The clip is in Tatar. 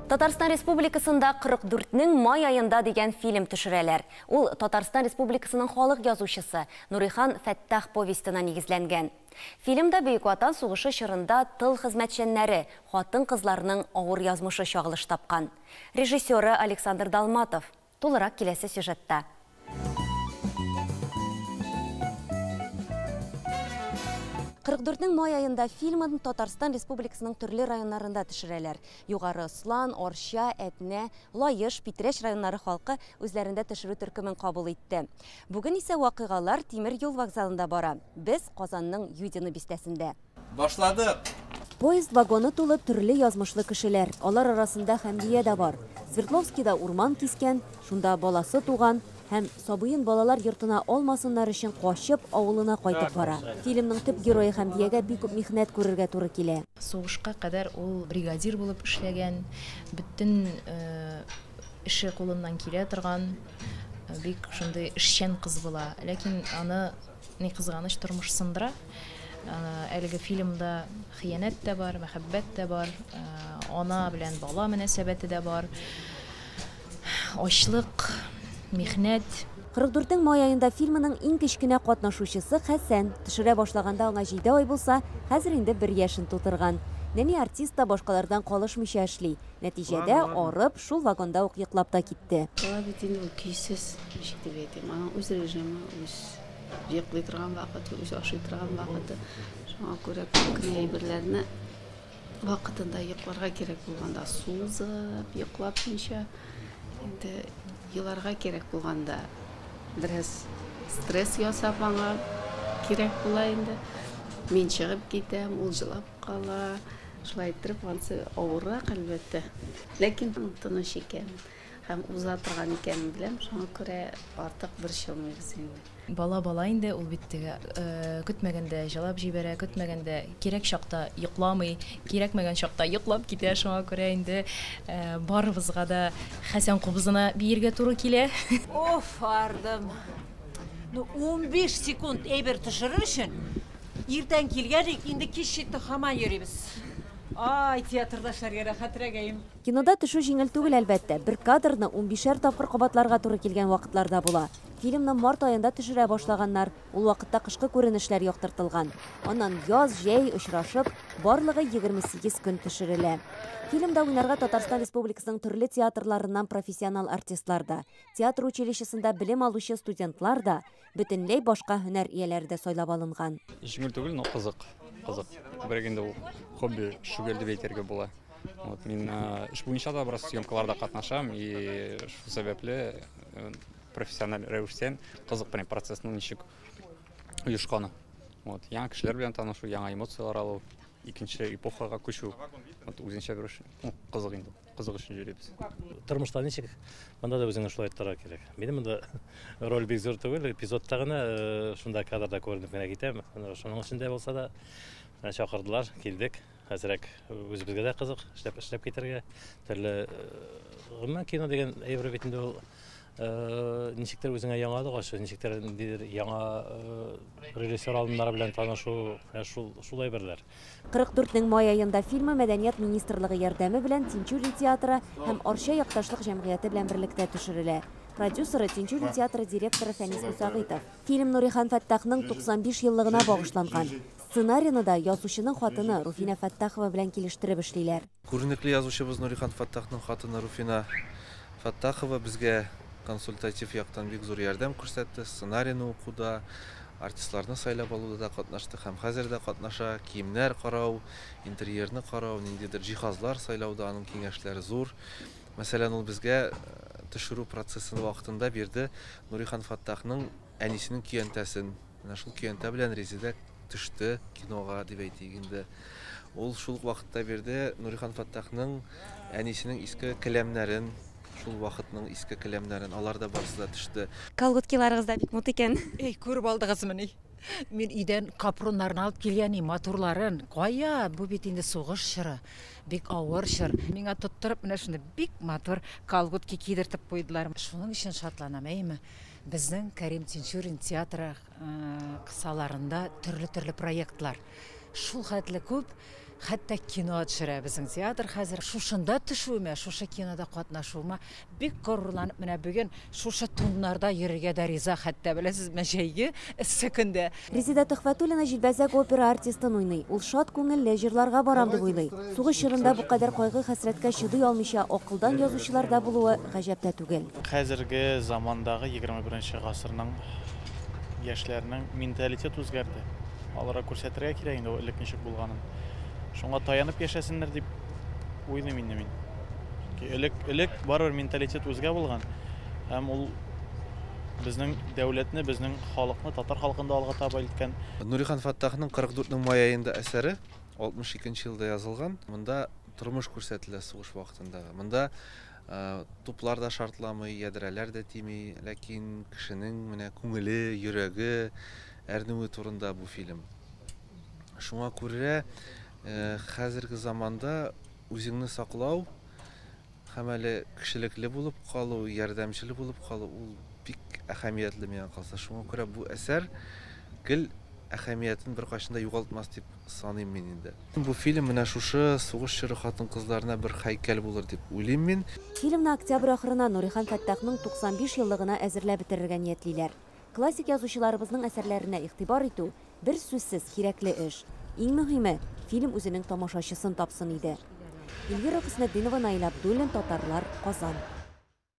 Татарстан Республикасында 44-нең май аенда дигән фильм төшерәләр. Ул Татарстан Республикасының халык язучысы Нурихан Фәттах повестена нигезләнгән. Фильмда Бөек Ватан сугышы чорында тыл хезмәтчәннәре, хатын-кызларның авыр язмышы чагылыш тапкан. Режиссеры Александр Далматов. Тулырак киләсе сюжетта. 44-нең май аенда фильмын Татарстан Республикасының төрле районнарында төшерәләр. Югары Ослан, Арча, Әтнә, Лаеш, Питрәч районнары халкы үзләрендә төшерү төркемен кабул итте. Бүген исә вакыйгалар тимер юл вокзалында бара. Без Казанның Юдино бистәсендә. Башладык! Поезд вагоны тулы төрле язмышлы кешеләр. Алар арасында Хәмдия дә бар. Свердловскийда урман кискән, шунда баласы туган һәм сабыен балалар йортына алмасыннар өчен качып авылына кайтып бара. Фильмның төп герое Хәмдиягә бик күп михнәт күрергә туры килә. Сугышка кадәр ул бригадир булып эшләгән, бөтен эше кулыннан килә торган, бик шундый эшчән кыз була. Ләкин аны ни кызганыч, тормыш сындыра. Әлеге фильмда хыянәт тә бар, мәхәббәт тә бар, ана белән бала мөнәсәбәте дә бар. Ачлык, михнәт. 44-нең май аенда фильмының иң кечкенә катнашучысы Хәсән. Төшерә башлаганда аңа 7 ай булса, хәзер инде 1 яшен тутырган. Нәни артист та башкалардан калышмыйча эшли. Нәтиҗәдә, арып, шул вагонда ук йоклап та китте. Бала бит инде ул көйсез, ничек дип әйтим, аның үз режимы, үз йоклый торган вакыты, үз ашый торган вакыты. Шуңа күрә күп кенә әйберләрне вакытында йокларга кирәк булганда сузып, йоклатмыйча, инде еларга кирәк булганда бераз стресс ясап аңа кирәк була инде. Мин чыгып китәм, ул җылап кала. Шулай иттереп, ансы авыррак, әлбәттә. Ләкин тыныч икән һәм уза торган икәнен беләм, шуңа күрә артык борчылмыйбыз инде. Бала бала инде, ул бит теге көтмәгәндә җылап җибәрә, көтмәгәндә кирәк чакта йокламый, кирәкмәгән чакта йоклап китә, шуңа күрә инде барыбызга да Хәсән кубызына биергә туры килә. Оф, ардым. Ну, 15 секунд әйбер төшерер өчен иртән килгән идек, инде кич җитте, һаман йөрибез. Ай, театрда эшләргә рәхәтрәк, әйем. Кинода төшү җиңел түгел, әлбәттә. Бер кадрны 15-әр тапкыр кабатларга туры килгән вакытлар да була. Фильмны март аенда төшерә башлаганнар. Ул вакытта кышкы күренешләр яктыртылган. Аннан яз, җәй очрашып, барлыгы 28 көн төшерелә. Фильмда уйнарга Татарстан Республикасының төрле театрларыннан профессионал артистлар да, театр училищесында белем алучы студентлар да, бөтенләй башка һөнәр ияләре дә сайлап алынган. Җиңел түгел, но кызык. Кызык. Күбрәк инде ул хобби, шөгыль дип әйтергә була. Вот, мин эш буенча да бераз съемкаларда катнашам, и шул сәбәпле профессиональ рәвештән кызык прям процессның ничек оешканы. Вот, яңа кешеләр белән танышу, яңа эмоцияләр алу, икенче эпохага күчү. Вот, үзенчә бер эш, ну, кызык инде. Кызык өчен йөрибез. Тормышта ничек, монда да үзеңне шулай тотарга кирәк. Минем монда роль бик зур түгел, эпизодта гына шунда кадрда күренеп кенә китәм. Шуның өчен дә булса да менә чакырдылар, килдек. Әзрәк үзебезгә дә кызык, эшләп, эшләп китәргә. Төрле, гомумән кино дигән әйбер бит инде ул ничектер үзеңә яңалык ачу, ничектер ниндидер яңа режиссер алымнары белән танышу, шул, шул әйберләр. 44-нең май аенда фильмы Мәдәният министрлыгы ярдәме белән Тинчурин театры һәм Арча якташлык җәмгыяте белән берлектә төшерелә. Продюсеры Тинчурин театры директоры Фәнис Мусагитов. Фильм Нурихан Фәттахның 95 еллыгына багышланган. Сценарийны да язучының хатыны Руфина Фәттахова белән килештереп эшлиләр. Күренекле язучыбыз Нурихан Фәттахның хатыны Руфина Фәттахова безгә консультатив яктан бик зур ярдәм күрсәтте. Сценарийны укуда, артистларны сайлап алуда да катнашты һәм хәзер дә катнаша. Киемнәр карау, интерьерны карау, ниндидер җиһазлар сайлауда аның киңәшләре зур. Мәсәлән, ул безгә төшерү процессын вакытында бирде Нурихан Фәттахның әнисенең көянтәсен. Менә шул көянтә белән Резеда төште кинога дип әйтик инде. Ул шул ук вакытта бирде Нурихан Фәттахның әнисенең иске келәмнәрен, шул вакытның иске келәмнәрен, алар да барысы да төште. Колготкиларыгыз да бик мут икән. Эй, күреп алдыгызмыни? Мин өйдән капроннарны алып килгән идем, матурларын. Кая, бу бит инде сугыш чоры, бик авыр чор. Миңа тоттырып менә шундый бик матур колготки кидертеп куйдылар. Шуның өчен шатланам, әйме? Безнең Кәрим Тинчурин театры кысаларында төрле-төрле проектлар. Шул хәтле күп. Хәтта кино төшерә безнең театр хәзер. Шушында төшүемә, шушы кинода катнашуыма бик горурланып, менә бүген шушы туннарда йөрергә дә риза, хәтта беләсезме, җәйге эссе көндә. Резеда Төхвәтуллина җилбәзәк опера артистын уйный. Ул шат күңелле, җырларга барам дип уйлый. Сугыш чорында бу кадәр кайгы-хәсрәткә чыдый алмыйча акылдан язучылар да булуы гаҗәп тә түгел. Хәзерге замандагы 21 гасырның яшьләренең менталитет үзгәрде. Аларга күрсәтергә кирәк инде ул элек ничек булганын. Шуңа таянып яшәсеннәр дип уйлыйм инде мин. Чөнки элек барыбер менталитет үзгә булган. Һәм ул безнең дәүләтне, безнең халыкны, татар халкын да алга таба илткән. Нурихан Фаттахның 44-нең май аенда әсәре 62 елда язылган. Монда тормыш күрсәтелә сугыш вакытындагы. Монда туплар да шартламый, ядрәләр дә тими, ләкин кешенең менә күңеле, йөрәге әрнүе турында бу фильм. Шуңа күрә хәзерге заманда үзеңне саклау һәм әле кешелекле булып калу, ярдәмчел булып калу ул бик әһәмиятле миңа калса. Шуңа күрә бу әсәр гел әһәмиятен беркайчан да югалтмас дип саныйм мин инде. Бу фильм менә шушы сугыш чоры хатын-кызларына бер һәйкәл булыр дип уйлыйм мин. Фильмны октябрь ахырына Нурихан Фәттахның 95 еллыгына әзерләп бетерергә ниятлиләр. Классик язучыларыбызның әсәрләренә игътибар итү бер сүзсез кирәкле эш. Иң мөһиме, фильм үзенең тамашачысын тапсын иде. Эльвира Хөснетдинова, Наил Абдуллин, Татарлар, Казан.